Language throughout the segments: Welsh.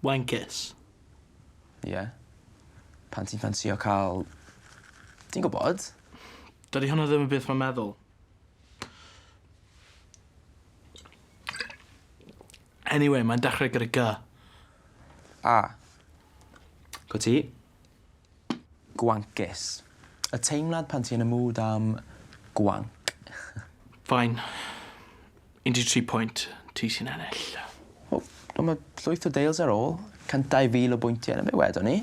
Wancus. Ie. Yeah. Pan ti'n ffansio cael... Ti'n gwybod? Dydy hwnna ddim yn beth mae'n meddwl. Anyway, mae'n dechrau gyda G. A. Go ti. Gwancus. Y teimlad pan ti yn y mood am gwanc. Fine. 13 pwynt, ti sy'n ennill. O, ond mae llwyth o deils ar ôl. 102,000 o bwyntiau, 'na be wedon ni.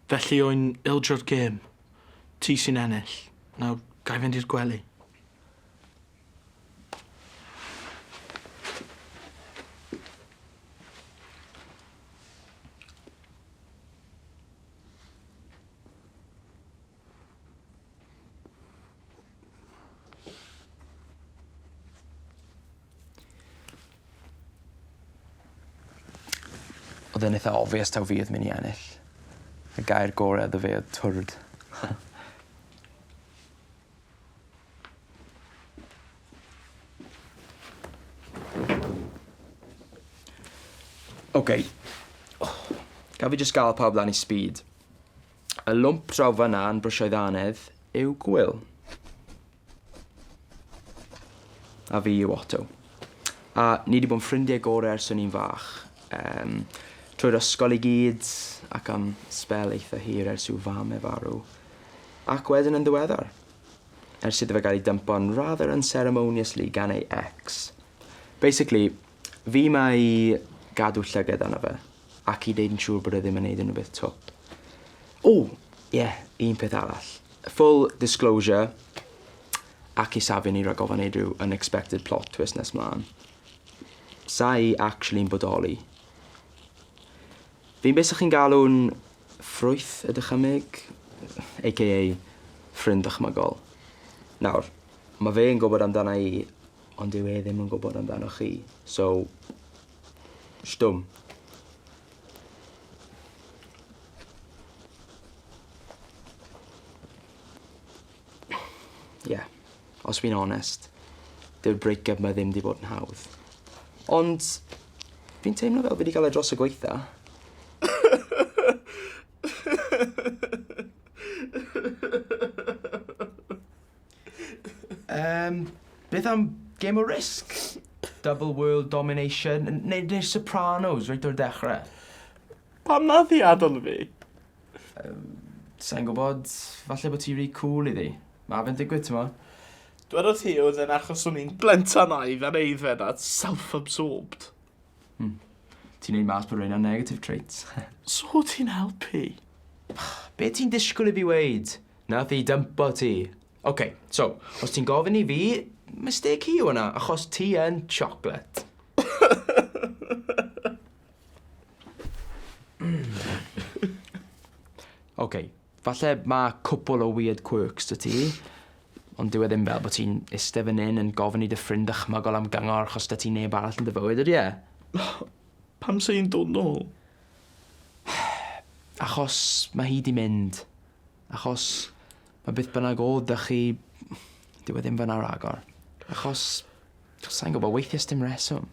Felly o'n ildio'r gêm. Ti sy'n ennill. Nawr, ga i fynd i'r gwely? Oedd e'n eitha obvious taw fi oedd mynd i ennill. Y gair gore iddo fe oedd twrd. Oce. Gaf fi jyst gael pawb lan i speed? Y lwmp draw fan'na yn brwsio'i ddannedd yw Gwil. A fi yw Otto. A ni 'di bod yn ffrindiau gore ers o'n i'n fach. Yym trwy'r ysgol i gyd ac am sbel eitha hir ers i'w fam e farw. Ac wedyn yn ddiweddar. Ers iddo fe gael ei dympo'n rather unceremoniously gan ei ex. Basically, fi 'ma i gadw llygad arno fe. Ac i neud yn siŵr bod e ddim yn neud unrhyw beth twp. O! Ie, un peth arall. Full disclosure, ac i safio ni rhag ofn neud rhyw unexpected plot twist nes mlaen. Sa i actually'n bodoli. Fi'n beth 'sych chi'n galw'n ffrwyth y dychymyg, AKA ffrind dychmygol. Nawr, ma' fe yn gwybod amdana i, ond dyw e ddim yn gwybod amdano chi, so Stum. Ie, yeah, os fi'n onest, dyw'r break-up 'ma ddim 'di bod yn hawdd. Ond fi'n teimlo fel fi 'di cael e dros y gweitha. Yym, beth am Game o Risk? Double World Domination, neu, neu Sopranos, reit o'r dechrau. Pam nath hi adael fi? Um, Sa'n gwybod, falle bod ti rhy cool iddi. Mae fe'n digwydd, ti'n mo? Dwedodd hi oedd e'n achos o'n i'n blentynaidd a'n aeddfed a self-absorbed. Hmm. Ti'n neud mas bod rheina'n negative traits. So ti'n helpu? Be ti'n disgwyl i fi weud? Nath hi dympo ti. Ok, so, os ti'n gofyn i fi, mistake hi yw hwnna, achos ti yn chocolate. Ok, falle ma' cwpwl o weird quirks 'da ti, ond dyw e ddim fel bod ti'n iste fan 'yn yn gofyn i dy ffrind dychmygol am gyngor achos 'da ti neb arall yn dy fywyd ydy e? Pam sa hi'n dod nôl? Achos ma' hi 'di mynd. Achos mae beth bynnag o'dd 'da chi, dyw e ddim fan'na ragor. Achos, sai'n gwybod, weithiau sdim reswm.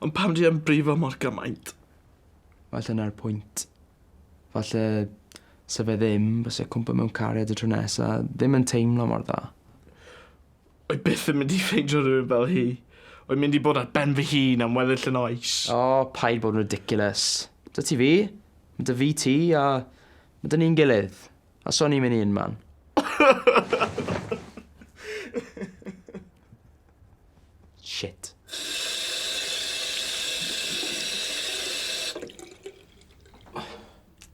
Ond pam di e'n brifo mor gymaint? Falle 'na'r pwynt. Falle sa fe ddim, byse cwmpo mewn cariad y tro nesa ddim yn teimlo mor dda. Wy byth yn mynd i ffeindio rhywun fel hi. Wy'n mynd i bod ar ben fy hun am weddill yn oes. O, paid bod yn ridiculous. 'Da ti fi, ma' 'da fi ti a ma' 'da ni'n gilydd. A so ni'n mynd i unman. Shit.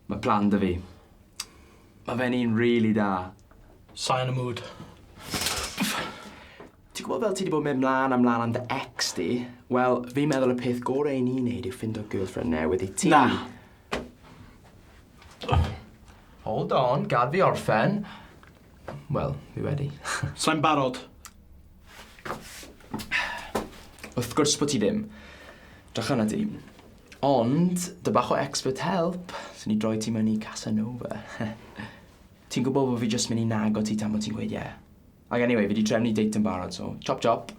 Mae plan 'da fi. Mae fe'n un rili da. Sai yn y mood. Ti'n gwybod fel ti 'di bod yn mynd mlan a mlan am dy ex di? Wel, fi'n meddwl y peth gore i ni neud yw ffindo girlfriend newydd i ti. Na. Hold on, gad fi orffen. Wel, fi wedi. Sai'n barod. Wrth gwrs bod ti ddim. Drych arna di. Ond, 'da bach o expert help, swn i droi ti mewn i Casanova. Ti'n gwybod bod fi jyst mynd i nago ti tan bod ti'n gweud ie. Ac anyway, fi 'di trefnu date yn barod, so chop chop.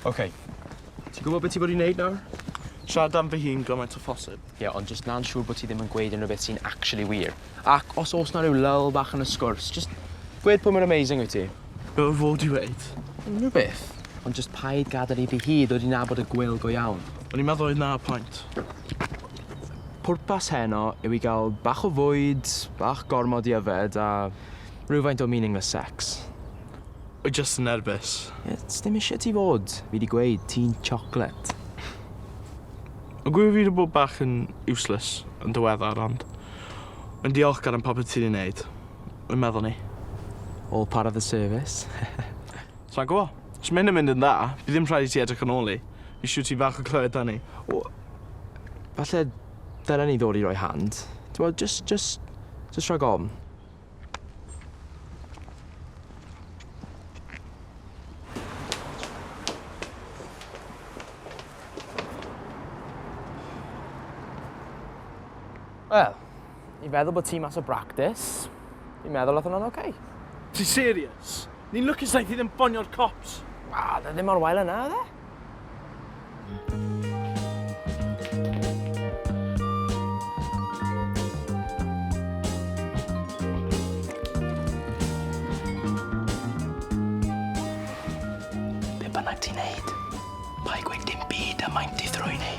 OK. Ti'n gwybod beth ti fod i wneud nawr? Siarad am fy hun gymaint o phosib. Ie, ond jyst na'n siŵr bod ti ddim yn gweud unrhyw beth sy'n actually wir. Ac os oes 'na ryw lull bach yn y sgwrs, jyst gwed pwy mor amazing wyt ti. Be oedd fod i weud? Unrhyw beth. Ond jyst paid gadael iddi hi ddod i nabod y Gwil go iawn. O'n i'n meddwl oedd 'na pwynt. Pwrpas heno yw i gael bach o fwyd, bach gormod i yfed a rhywfaint o meaningless sex. Wy jyst yn nerfus. Ie, sdim isie ti fod. Fi 'di gweud, ti'n chocolate. Y gwir fi 'di bod bach yn useless yn diweddar ond wy'n diolchgar am popeth ti 'di neud. Wy'n meddwl 'ny. All part of the service. Sai'n gwbo. Os ma' hyn yn mynd yn dda, bydd ddim rhaid i ti edrych yn ôl i. Fi siŵr ti'n falch o clywed hynny. O, falle dylen ni ddod i roi hand. T'mod, jyst, jyst, jyst rhag ofn. Wel, i feddwl bod ti mas o bractis, fi'n meddwl oedd hwnna'n oce. Ti serious? Ni'n lwcus naeth hi ddim ffonio'r cops. Wel, oedd e ddim mor wael â 'na, oedd e? Be bynnag ti'n neud, paid gweud dim byd am maint i thrwyn hi.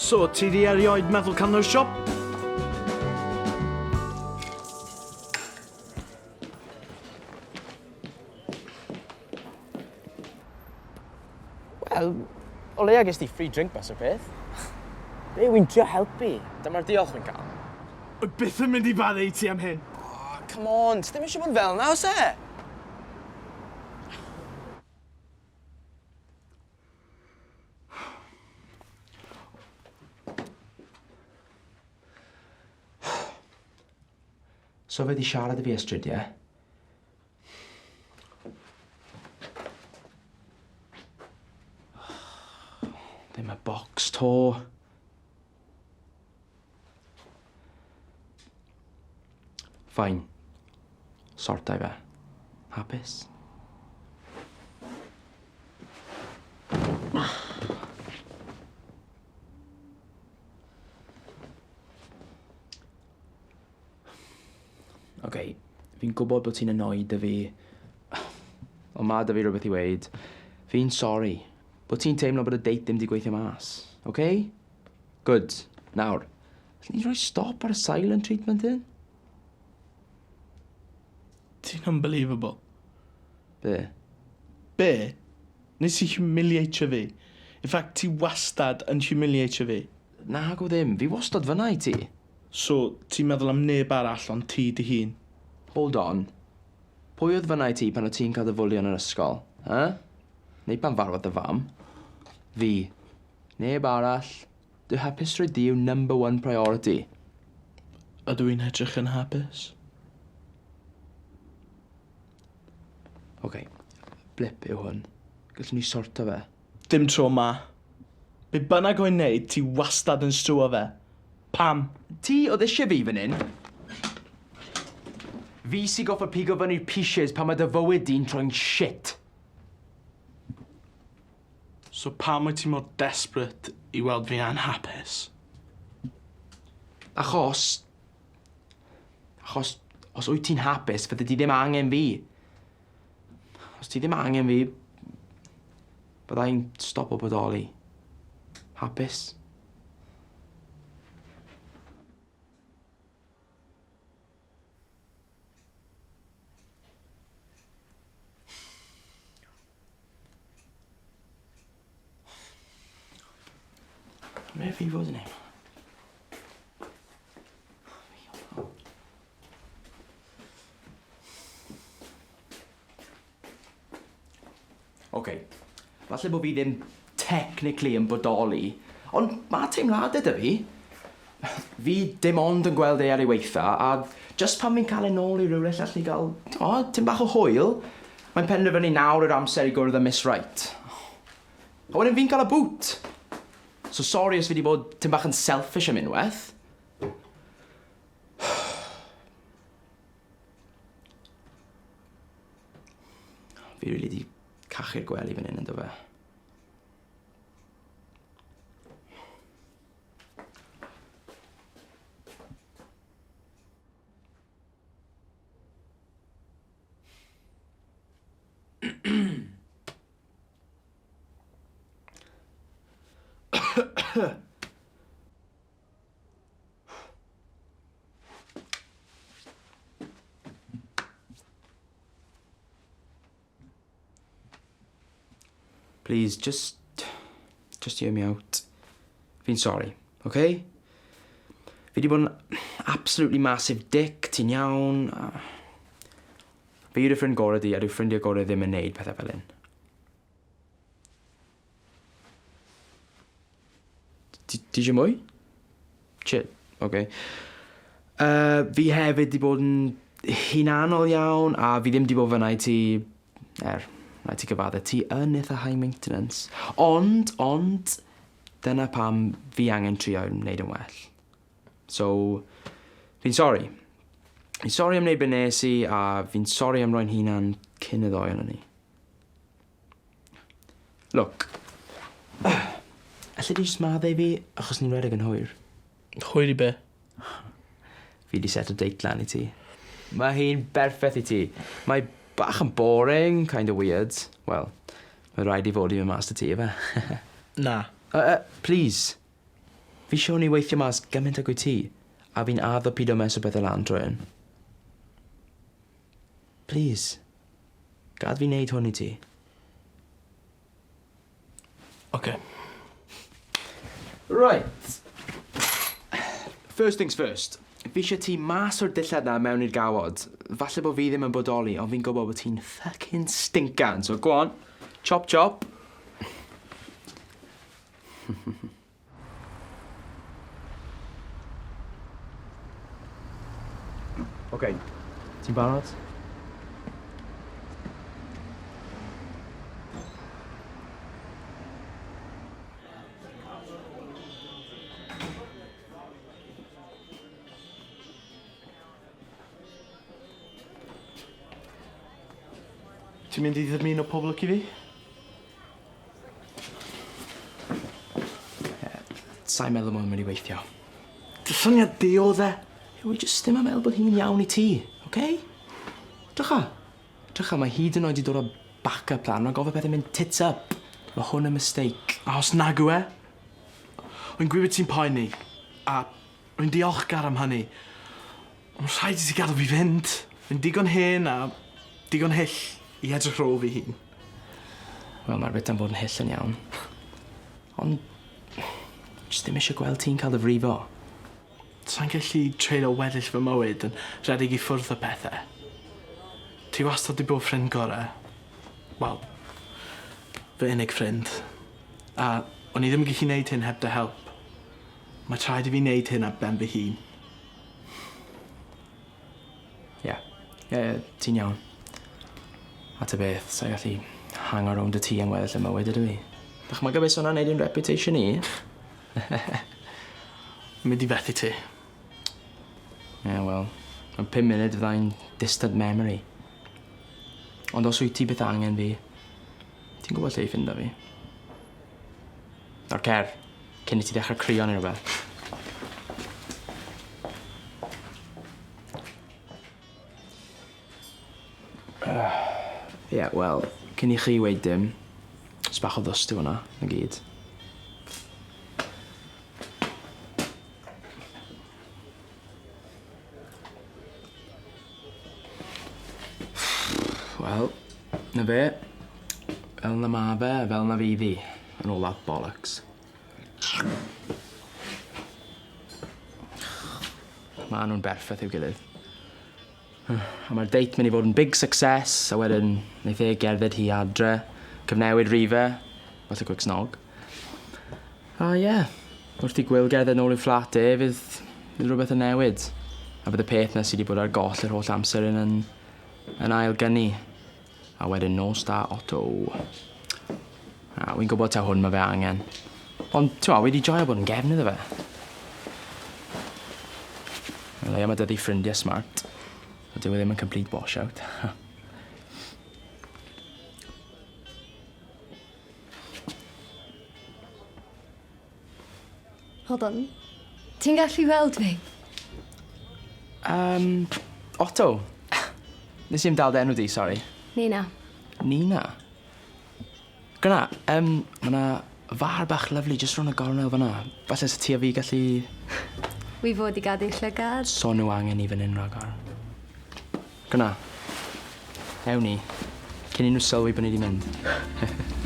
So, ti di erioed meddwl cael nose job? Wel, o leia ges di free drink mas o'r peth. Be, wy'n trio helpu. Dyma'r diolch wy'n cael. Wy byth yn mynd i faddau i ti am hyn. Oh, come on, ti ddim eisiau bod fel 'na, oes e? So fe 'di siarad i fi ers drudie. Ddim y bocs 'to. Fine. Sorta i fe. Hapus? Ok, fi'n gwybod bod ti'n annoyed 'da fi, ond ma' 'da fi rhywbeth i weud. Fi'n sori bod ti'n teimlo bod y date ddim 'di gweithio mas, ok? Good. Nawr, allwn ni rhoi stop ar y silent treatment hyn? Ti'n unbelievable. Be? Be? Nes i humiliatio fi. In fact, ti wastad yn humiliatio fi. Nagw ddim, fi wastad fyna i ti. So, ti'n meddwl am neb arall ond ti dy hun? Hold on. Pwy oedd fyna i ti pan o ti'n cael dy fwlio yn yr ysgol? Huh? Neu pan farwodd dy fam? Fi. Neb arall. Dy hapusrwydd di yw number one priority. Ydw i'n edrych yn hapus? Ok, blip yw hwn. Gallwn ni sorto fe. Dim tro 'ma. Be bynnag wy'n neud, ti wastad yn strwo fe. Pam? Ti oedd eisiau fi fan hyn. Fi sy goffod pigo fyny'r pieces pan mae dy fywyd di'n troi'n shit. So pam wyt ti mor desperate i weld fi anhapus? Achos... Achos os wyt ti'n hapus, fyddi di ddim angen fi. Os ti ddim angen fi, bydda i'n stopo bodoli. Hapus? Be fi fod yn ei? Ok, falle bod fi ddim technically yn bodoli, ond ma' teimladau 'da fi. Fi dim ond yn gweld e ar ei weitha, a jyst pan fi'n cael e nôl i rywle lle allwn ni gael, t'mod, tipyn bach o hwyl, mae'n penderfynu nawr yw'r amser i gwrdd â Miss Right. A wedyn fi'n cael y boot! So sori os fi 'di bod tipyn bach yn selfish am unwaith. Fi rili 'di cachu'r gwely fan hyn ynddo fe? Please, just... Just hear me out. Fi'n sorry, okay? Fi di bod yn absolutely massive dick, ti'n iawn. Fi yw dy ffrind gorau di, a dyw ffrindiau gorau ddim yn neud pethau fel hyn. Ti eisiau mwy? Shit, oce. Uh, fi hefyd di bod yn hunanol iawn, a fi ddim di bod fyna i ti... Er, rhaid ti gyfadde, ti yn eitha high maintenance. Ond, ond, dyna pam fi angen trio wneud yn well. So, fi'n sori. Fi'n sori am wneud be nes i, a fi'n sori am roi'n hunan cyn y ddoi ohonon ni. Look. Alli di jyst maddau fi, achos ni'n redeg yn hwyr. Hwyr i be? Fi di set o date lan i ti. Mae hi'n berffaith i ti. Mae bach yn boring, kind of weird. Wel, mae rhaid i fod i fynd mas 'da ti, ife? Na. Please. Fi isio hwn i weithio mas gymaint ag wyt ti, a fi'n addo pido meso pethe lan trwy hyn. Plîs. Gad fi neud hwn i ti. Oce. Right. First things first. Fi eisiau ti mas o'r dillad na mewn i'r gawod. Falle bod fi ddim yn bodoli, ond fi'n gwybod bod ti'n fucking stinkan. So go on. Chop chop. Oce, ti'n barod? Ti'n mynd i ddymuno pob lwc i fi? Sai'n meddwl ma' hwn mynd i weithio. Dy syniad di o'dd e. Wi jyst ddim yn meddwl bod hi'n iawn i ti, oce? Drycha. Drycha, mae hyd yn oed 'di dod â back-up plan rhag ofn pethe'n mynd tits up. Ma' hwn yn mistake. A os nag yw e? Rwy'n gwybod ti'n poeni, a rwy'n diolchgar am hynny. Ond rhaid i ti gadw fi fynd. Fi'n digon hen a digon hyll i edrych ar ôl fy hun. Wel, mae'r bit am fod yn hyll yn iawn. Ond jyst ddim eisiau gweld ti'n cael dy frifo. Sai'n gallu treulio weddill fy mywyd yn rhedeg i ffwrdd o pethe. Ti wastad 'di bod ffrind gore. Wel, fy unig ffrind. A o'n i ddim yn gallu neud hyn heb dy help. Mae rhaid i fi neud hyn ar ben fy hun. Ie. Ie, ie, ti'n iawn. A ta beth, sa'i gallu hango rownd y tŷ am weddill y mywyd ydw i? Dychmyga be' sa wnna'n neud i'n reputation i. Mynd i fethu ti. Ie, wel, mewn pum munud fyddai'n distant memory. Ond os wyt ti byth angen fi, ti'n gwybod lle i ffindo fi. Nawr cer, cyn i ti ddechrau crio neu rhywbeth. Ie, wel, cyn i chi weud dim, jyst bach o ddust yw hwnna, 'na gyd. Wel, 'na fe. Fel 'na ma' fe, fel 'na fydd 'i. And all that bollocks. Ma' nhw'n berffeth i'w gilydd. A mae'r date mynd i fod yn big success, a wedyn neith e gerdded hi adre, cyfnewid rife, falle quick snog. A ie, wrth i Gwil gerdded nôl i'w fflat e, fydd, fydd rhywbeth yn newid. A bydd y peth 'na sy 'di bod ar goll yr holl amser yn yn, yn ail gynnu. A wedyn nos da Otto. A wi'n gwybod taw hwn mae fe angen. Ond, t'mo', wi 'di joio bod yn gefn iddo fe. O leia ma' 'da fi ffrindie smart. A dyw e ddim yn complete washout. Hold on. Ti'n gallu weld fi? Um, Otto. Nes i'm dal dy enw di, sori. Nina. Nina? Gynna, um, ma' 'na far bach lyfli jyst rownd y gornel fan'na. Falle sa ti a fi gallu... Wi fod i gadw llygad. So nhw angen i fan hyn ragor. Gynna. Ewn ni. Cyn i nhw sylwi bod ni 'di mynd.